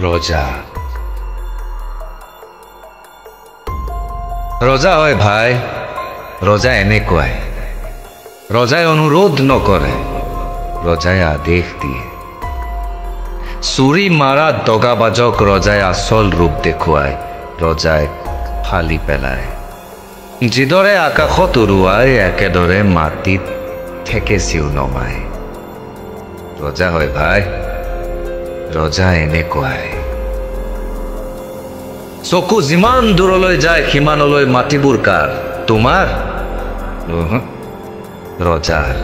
ৰজা ৰজা হয় ভাই, ৰজা এনেকুৱাই। ৰজাই অনুৰোধ নকৰে, ৰজাই আদেশ দিয়ে। চুৰি মাৰা দগাবাজক ৰজাই আচল ৰূপ দেখুৱায়, ৰজাই ফালি পেলায়। যিদৰে আকাশত উৰুৱাই, একেদৰে মাটিত ঠেকেচিও নমায়। ৰজা হয় ভাই, ৰজা এনেকুৱাই। চকু যিমান দূৰলৈ যায় সিমানলৈ মাটিবোৰ কাৰ? তোমাৰ? ৰজাৰ।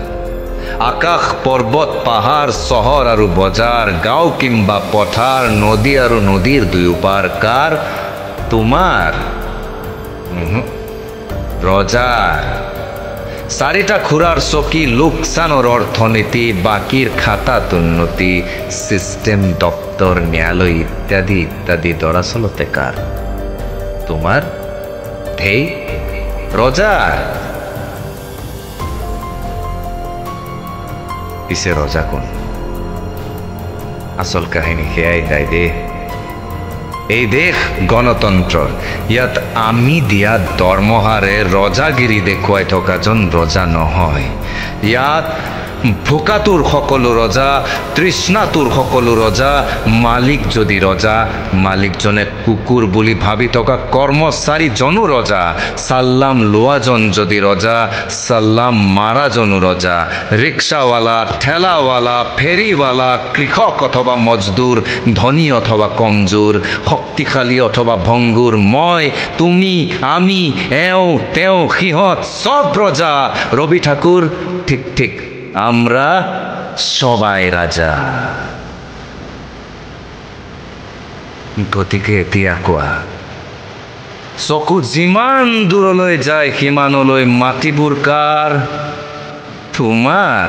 আকাশ, পৰ্বত, পাহাৰ, চহৰ আৰু বজাৰ, গাঁও কিম্বা পথাৰ, নদী আৰু নদীৰ দুয়োপাৰ কাৰ? তোমাৰ? ৰজাৰ। চাৰিটা খুৰাৰ চকী, লোকচানৰ অৰ্থনীতি, বাকীৰ খাতাত উন্নতি, চিষ্টেম, দপ্তৰ, ন্যায়ালয় ইত্যাদি ইত্যাদি দৰাচলতে কাৰ? তোমাৰ? ধেই, ৰজাৰ। পিছে ৰজা কোন? আচল কাহিনী সেয়াই গাই দে। এই দেশ গণতন্ত্ৰৰ, ইয়াত আমি দিয়া দৰমহাৰে ৰজাগিৰি দেখুৱাই থকাজন ৰজা নহয়। ইয়াত ভোকাতুৰ সকলো ৰজা, তৃষ্ণাতুৰ সকলো ৰজা। মালিক যদি ৰজা, মালিকজনে কুকুৰ বুলি ভাবি থকা কৰ্মচাৰীজনো ৰজা। চাল্লাম লোৱাজন যদি ৰজা, চাল্লাম মাৰাজনো ৰজা। ৰিক্সাৱালা, ঠেলাৱালা, ফেৰীৱালা, কৃষক অথবা মজদুৰ, ধনী অথবা কমজোৰ, শক্তিশালী অথবা ভংগুৰ, মই, তুমি, আমি, এওঁ, তেওঁ, সিহঁত চব ৰজা। ৰবি ঠাকুৰ, ঠিক ঠিক, আমৰা সবাই ৰাজা। গতিকে এতিয়া কোৱা, চকু যিমান দূৰলৈ যায় সিমানলৈ মাটিবোৰ কাৰ? তোমাৰ?